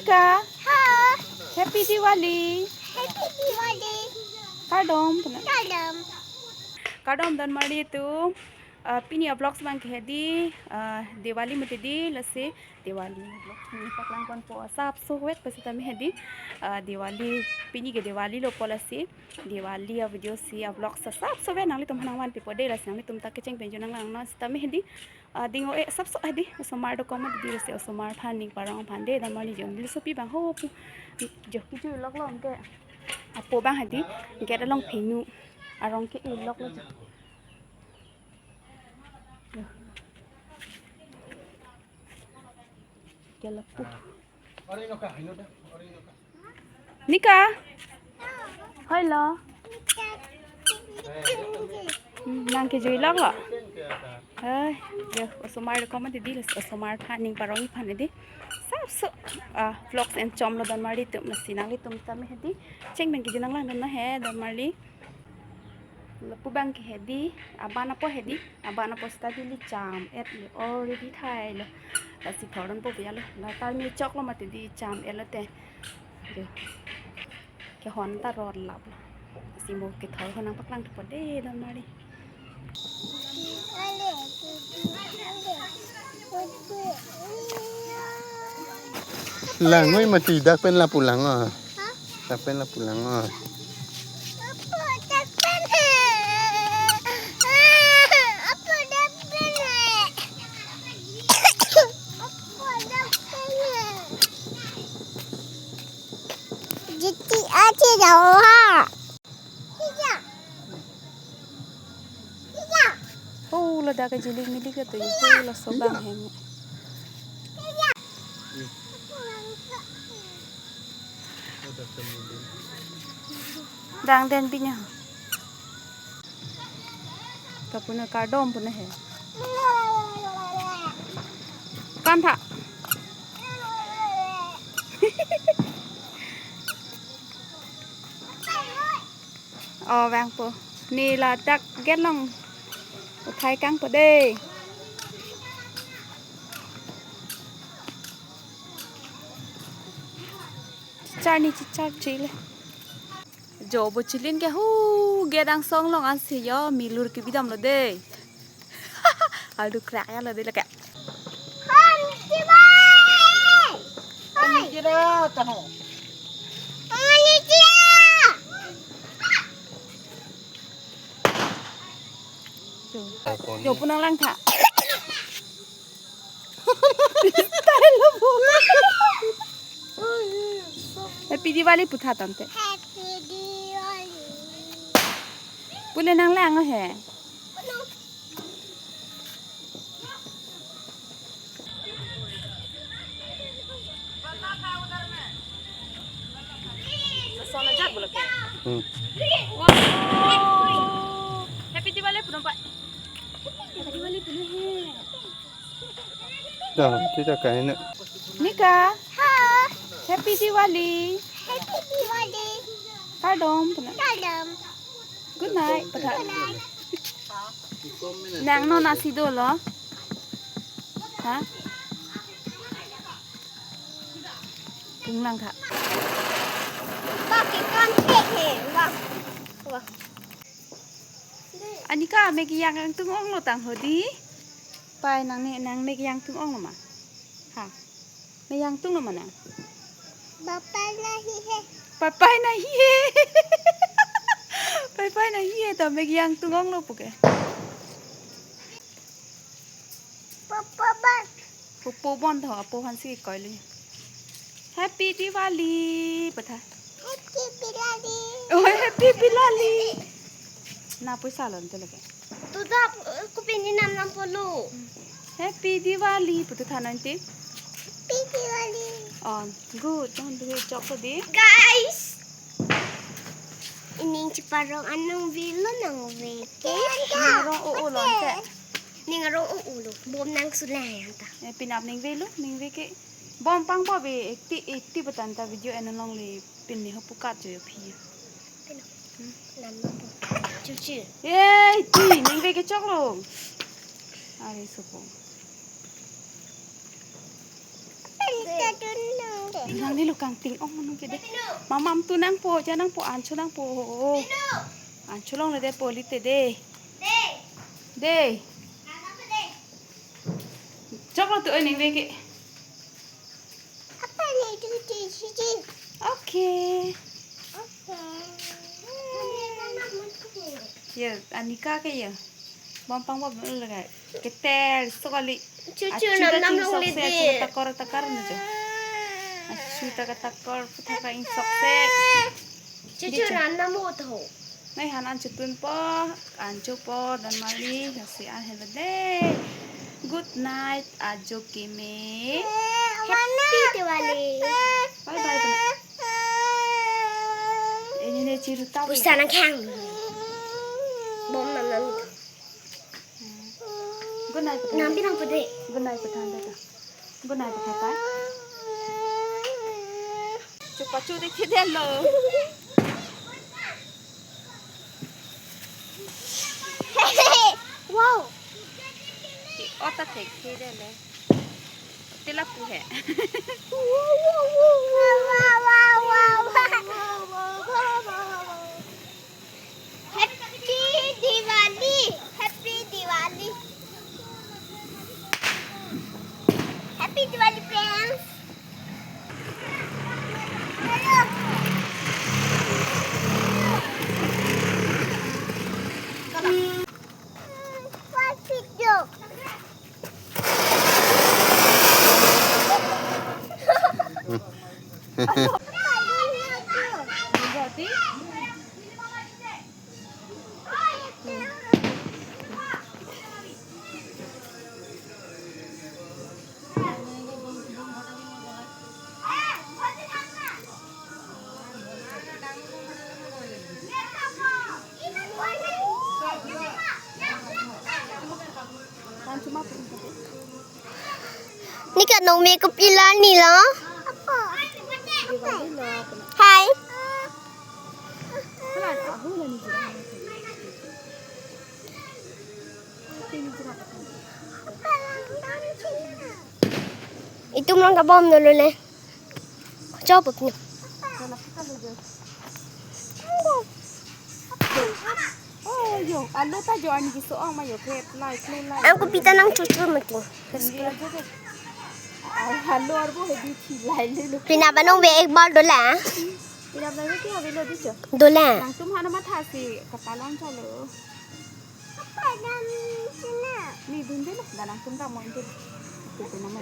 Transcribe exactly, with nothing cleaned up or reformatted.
Ka? Ha. Happy Diwali. Happy Diwali. Kardom, puna. Kardom. Kardom donmarli atum. Ah, pini a-vlogs abang ke hedi, ah, Diwali mati di, lasi Diwali vlogs nangpaklangponpo, sapso vek pasitame hedi, ah, Diwali, pini ke Diwali lo po, lasi Diwali a-video si a-vlogs sa sapso vek nanglitum aphan nangvanpipo de, lasi nanglitum ta kecheng pen jo nanglangnon sitame hedi, ah, ding o-e sapso hedi, osomar dokok mati di, lasi osomar aphan ning parong aphan de, donmarli jo, nelisopi abang ho pu, jo, jo loklo ke, apo abang hedi, gate along phinu, arong ke-e loklo jo. Ke lapu. Nika. Hoilo. Hmm, nang kejui loklo. Hai, yo, osomar dokok mati di, lasi osomar aphan ning parongji aphan di. Sapso, ah, vlogs enchomlo donmarli atum, lasi nanglitum tame hedi. Cheng pen ke jo nanglangnon he donmarli. Lapu abang ke hedi, aban apo hedi, aban apo study li cham-et li already thailo. Lasi thoron po bialo. La ta me choklo mati di cham-etlo te. Ke, kehon ta ror laplo. Si mo kethor ho nangpaklangpo de donmarli. Lang oi mati dak pen lapu lang, ah. Dak pen lapu lang, ah. Jiti aja jauh ha. Oh, ladak ke jilik milik ke tu, oh, laso abang hem. Dang den pinya. Kapuna kardom puna he. Kan tha. Oh, vangpo. Ne ladak gate along uthai kangpo de. Chichar ni chichar chile. Jo bo chilin ke hu gate angsong along ansi yo milur kebi damlo de. Aldu krak ya lo de lake. Konnichiwa. Konnichiwa, tano. Konnichiwa. Jo, jo pu nanglang tha. Style lo bo. Happy Diwali pu tha tangte. Happy Diwali. Pule nanglang he. Hmm. Wow. Happy Diwali pu nang pa. Happy Diwali pu nang he. Dah, kita kain. Nika. Ha. Happy Diwali. Happy Diwali. Kardom pu nang. Kardom. Good night, patha. Good night. Nang non nasi dolo. Ha? Kung lang tha. Bak ke kan thek he. Wah. Wah. Anika, me kejang tung onglo tang hedi. Pai nang ne, nang me kejang tung onglo ma. Ha. Me kejang tunglo ma nang. Papa nahi hai. Papa nahi hai. Papa nahi hai to me kejang tung onglo puke. Papa ban. Pupo bon tho, apo aphan si koilo. Happy Diwali, patha. Happy Diwali. Oh, Happy Diwali. Na poisa lon te lake. Tuda, eh, kopi ni nam nam polo. Happy Diwali, putu tha nanti. Happy Diwali. Oh, good. Jangan dulu cok tadi. Guys. Ining chiparong anong velo nang veke. Nang rong o o lon te. Ning rong o o lo. Bom nang sulai anta. Eh, pinap ning velo, ning veke. Bom pang bo be, ekti, ekti batan ta video en along le. Pin ni ho pukat jo yo phi. Pin. Hmm. Nan ma po. Chuchi. Yey, ti, ning veke choklo. Are supo. Pin ta dun lo. Nang ni lukang ting ong manu ke de. Mama tu nangpo, ja nangpo, ancho nangpo. Ancho longle de, poli te de. De. Choklo tu ening de ke. Apa ni tu tu siji? Okay. Okay. Ya, Anika ke ya. Bom pang bom lagai. Keter, so kali. Chuchu achu nam ta nam long chingsok le se, de. Achu ta takor takar na jo. Achu ta katakor, puthak ka ingsok se. Chuchu nam nam mo to. Nai han ancho tunpo, anchopo, dan mali, kasi an helo de. Good night, ajo keme. Happy Diwali. Bye bye, bye. Ini ne chiru ta. Pusa nang khang. Bom nam nam. Good night, Pathan. Nampi nang pede. Good night, Pathan, tata. Good night, Pathan, bye. Chupa chu de khede lo. Wow. Ota thek khede le. Tila pu he. Wow, wow, wow, wow. Happy Diwali! Happy Diwali! Happy Diwali, friends! What video? Nika nong makeup ila ni lo. Hai. Itum lang kabom dulu le. Chop apni. Oh, yo, alo ta jo ani kiso ang ma yo, ke lai, ke lai. Angko pita nang chuchu mati. Alo arbo he di thi lai le lo. Pina banong be ek bal dola. Pina banong ke ave lo di cho. Dola. Nangtum hana matha si kapalon chalo. Apa dam sina? Ni dun de lo, dan nangtum ta mo inte. Itu nama.